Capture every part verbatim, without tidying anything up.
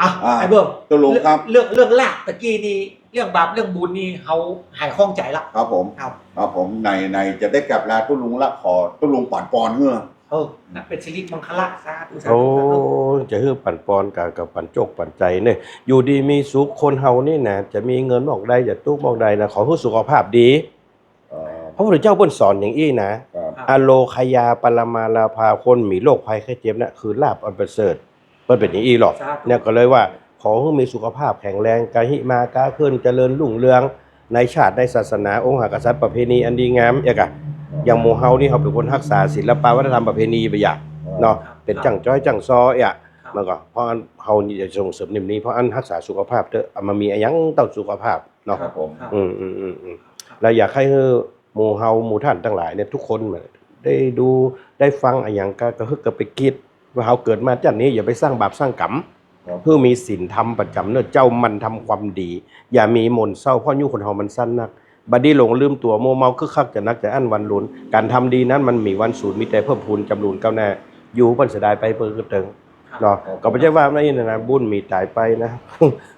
อ่ะ อ่า ไอ้เบิ้ม ตกลงครับ เรื่อง เรื่องลาภตะกี้นี่ เรื่องบาปเรื่องบุญนี่เฮาหายข้องใจละ ครับผม ครับ ครับผม ใน ในจะได้กลับลาตกลงละ ขอตกลงปันปอนเฮือ เออนะ เป็นสิริมังคละ สาธุ สา โอ้ ธุ สาธุ จะหื้อปันปอนกับ กับปันโจกปันใจเนี่ย อยู่ดีมีสุข คนเฮานี่นะ จะมีเงินหม่องใด จะตุ๊กหม่องใดนะ ขอหื้อสุขภาพดี เอ่อ พระพุทธเจ้าเปิ้นสอนอย่างอี้นะ ครับ อโรคยาปรมาลาภา คนมีโรคภัยไข้เจ็บนะ คือลาภอันประเสริฐ เปิ้นเป็นอย่างอี้หรอก สาธุ เนี่ยก็เลยว่า ขอหื้อมีสุขภาพแข็งแรง กาหิมา กาขึ้น เจริญรุ่งเรือง ในชาติ ในศาสนา องค์หากษัตริย์ ประเพณีอันดีงาม เอกอะ อย่างหมู่เฮานี่ เฮาเป็นคนรักษาศิลปะวัฒนธรรมประเพณีไปอย่าง เนาะ ครับ เป็นจ้างจ้อยจ้างซอเอกอะ ครับ มันก็ เพราะอันเฮานี่จะส่งเสริมนิ่มนี้ เพราะอันรักษาสุขภาพเถอะ เอามามีอะหยังเต้าสุขภาพเนาะ ครับผม ครับ อืม อืม อืม อืม ครับ แล้วอยากให้ หมู่เฮาหมู่ท่านทั้งหลายเนี่ย ทุกคนได้ดูได้ฟังอะหยังก็ ก็คือก็ไปคิดว่าเฮาเกิดมาชาตินี้ อย่าไปสร้างบาปสร้างกรรม ครับ คือมีศีลธรรมประจำเนอะ เจ้าหมั่นทำความดี อย่ามีหม่นเศร้า เพราะอายุคนเฮามันสั้นนัก บัดนี้หลงลืมตั๋ว มัวเมาคึกคัก จะนักจะอั้นวันหลุน การทำดีนั้นมันมีวันสูญ มีแต่เพิ่มพูนจำรูนก้าวหน้า อยู่เปิ้นเสียดายไปเปิ้นก็เติง ครับ เนาะ ครับ ก็บ่ใช่ว่าในนั้นนะ บุญมีตายไปนะ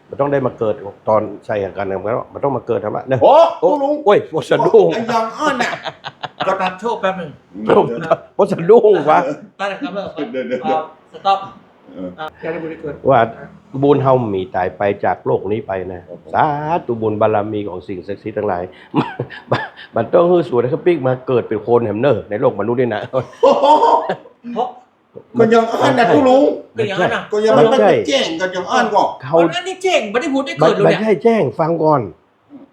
บ่ต้องได้มาเกิดตอนใส่กันนะ มันต้องมาเกิดธรรมะเนอะ โอ้ โอ้ โอ้ลุง โอ้ย บ่สะดุ้ง ไอ้ยังอั้นน่ะ ก็ตัดโชคแป๊บหนึ่ง บ่สะดุ้งวะ ตัดครับ เดี๋ยว เดี๋ยว เดี๋ยว อ่า stop เออ อ่ะ อย่าได้บริเกิด ว่าบุญเฮามีตายไปจากโลกนี้ไปนะ ครับผม สาธุบุญบารมีของสิ่งศักดิ์สิทธิ์ทั้งหลาย มันต้องหื้อสูตรให้เขาปิ๊กมาเกิดเป็นคนแหมเนอะ ในโลกมนุษย์นี่นะ โอ้โห เพราะ ก็ยังอั้นนะ ใช่ ทุลุง ก็ยังอั้นนะ ก็ยังมัน ไม่ใช่ แจ้ง ก็ยังอั้นก็ เขา อันนี้แจ้ง ไม่ได้พูดได้เกิดเลยเนี่ย ไม่ใช่แจ้ง ฟังก่อน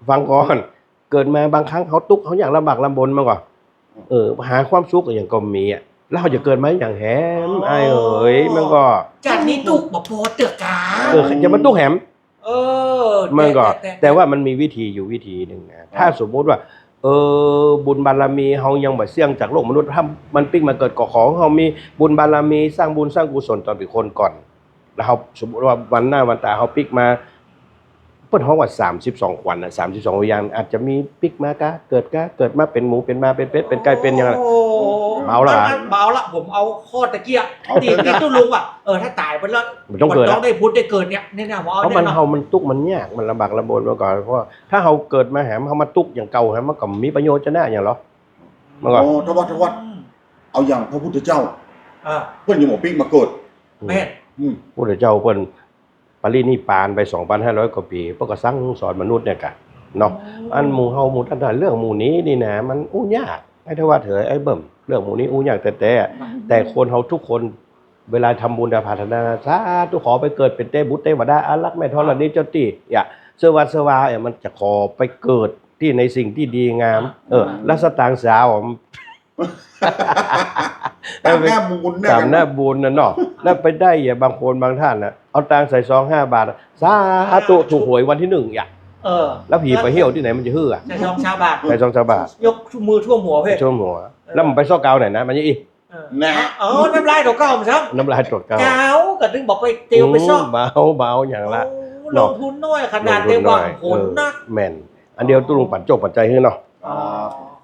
ฟังก่อน เกิดมาบางครั้งเขาตุ๊กข์เขาอย่างลำบากลำบนมาก่อน เออ หาความสุขอย่างก็มีอะ แล้วเขาจะเกิดมาอย่างแหม อ๋อ อ้ายเอ๋ย มันก็ จากนี้ตุ๊กข์บ่พอเตือกกา เออ จะมาตุ๊กข์แหม เออ มันก็ แต่ แต่ แต่ แต่ว่ามันมีวิธีอยู่วิธีหนึ่งนะ ถ้าสมมุติว่า เออ บุญบารมีเฮายังบ่เสี่ยงจากโลกมนุษย์ ถ้ามันปิ๊กมาเกิด ก็ขอให้เฮามีบุญบารมี สร้างบุญสร้างกุศลตอนเป็นคนก่อน แล้วเฮาสมมุติว่าวันหน้าวันตาเฮาปิ๊กมา เปิ้นฮ้องว่าสามสิบสองขวัญน่ะ สามสิบสองวิญญาณ อาจจะมีปิ๊กมากะ เกิดกะ เกิดมาเป็นหมู เป็นหมา เป็นเป็ด เป็นไก่ เป็นหยัง โอ้ เบาละ เบาละ ผมเอาข้อตะเกียะ เอา ที่ ที่ตู้ลุงว่ะ เออ ถ้าตายไปแล้ว มันต้องเกิดละ มันต้องได้ผุดได้เกิดเนี่ย เนี่ยนะ ผมเอา เพราะมัน เนี่ยเนาะ เฮามันตุ๊กข์มันยาก มันลำบากลำบนมาก่อน เพราะว่าถ้าเฮาเกิดมาแหม เฮามาตุ๊กข์อย่างเก่าแหม มันก็มีประโยชน์จะได้หยังหรอ มันก็ โอ้ ทวัต ทวัต เอาอย่างพระพุทธเจ้า อ่า เปิ้นยังบ่ปิ๊กมาเกิด แม่น อืม พุทธเจ้าเปิ้นปรินิพพานไปสองพันห้าร้อยกว่าปี เปิ้นก็สั่งสอนมนุษย์เนี่ยกะ เนาะ อืม อันหมู่เฮาหมู่ท่าน เรื่องหมู่นี้นี่นะ มันอู้ยาก ไอ้ทวัตเถอะ ไอ้เบิ่ม เรื่องหมู่นี้อู้ยากแต๊ๆ อืม แต่คนเฮาทุกคน เวลาทำบุญอราธนา สาธุ ขอไปเกิดเป็นเทพบุตรเทวดา อารักษ์แม่ธรณีเจ้าตี้ อย่า เสื้อวัดเสื้อวา เอ้ย มันจะขอไปเกิดที่ในสิ่งที่ดีงาม อ่า เออ แล้วสตางค์สาว ตามหน้าบุญเนี่ย ตามหน้าบุญน่ะเนาะ แล้วไปได้อย่า บางคนบางท่านน่ะ เอาตังค์ใส่ซองห้าบาท สาธุ ถูกหวยวันที่หนึ่ง อย่า เออ แล้วผีไปเหี่ยวที่ไหนมันจะหื้ออะ ใส่ซองซาวบาท ใส่ซองซาวบาท ยกมือท่วมหัวเพ่ ท่วมหัว เออ แล้วมันไปซอกกาวไหนนะ มันยังอีก เออ นะ เออ น้ำลายตัวเก่ามันซ้ำ น้ำลายตัวเก่า กาวก็ถึงบอกไปเตียวไปซอก อืม เบา เบาอย่างละ โอ้ เนาะ ลงทุนน้อยขนาด ลงทุนน้อย ได้หวังผลนะ เออ แม่น อันเดียวตู้ลุงปันโจกปันใจหื้อเนาะ อ๋อ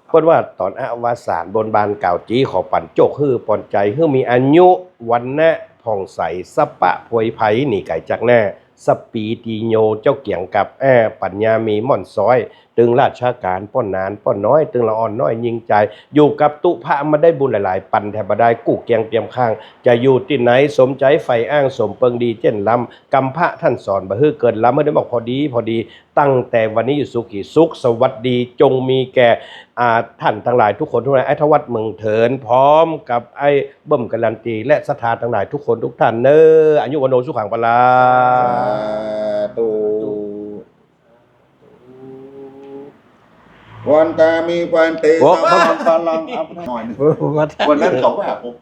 เปิ้นว่าตอนอวสานบนบานกล่าวจี้ขอปันโจกหื้อปอนใจหื้อมีอายุ วรรณะผ่องใส สัพพะพวยไพหนีไกลจากหน้า สัพปีติโยเจ้าเกียงกับแอ้ปัญญามีม่อนซ้อย ตึงราชการป้อนหนานป้อนน้อย ตึงละอ่อนน้อยยิงใจ อยู่กับตุ๊พะมาได้บุญหลายๆ ปันแถบบ่ได้กู้เกียงเตรียมข้าง จะอยู่ตี้ไหนสมใจใฝ่อ้างสมเปิงดีเจ้นล้ำ กำพระท่านสอนบ่หื้อเกินล้ำ หื้อได้บอกพอดีพอดี ตั้งแต่วันนี้อยู่สุขีสุขสวัสดีจงมีแก่ อ่า ท่านทั้งหลายทุกคนทุกนาย ไอ้ทวัตเมืองเถิน พร้อมกับไอ้เบิ่มการันตี และศรัทธาทั้งหลายทุกคนทุกท่านเน้อ อายุวัณโณสุขังพลัง สาธุ วันตามีวันเต โอ้ สะพลังพลังอัพหน่อยหนึ่ง เออ วันนั้นเขาว่าผม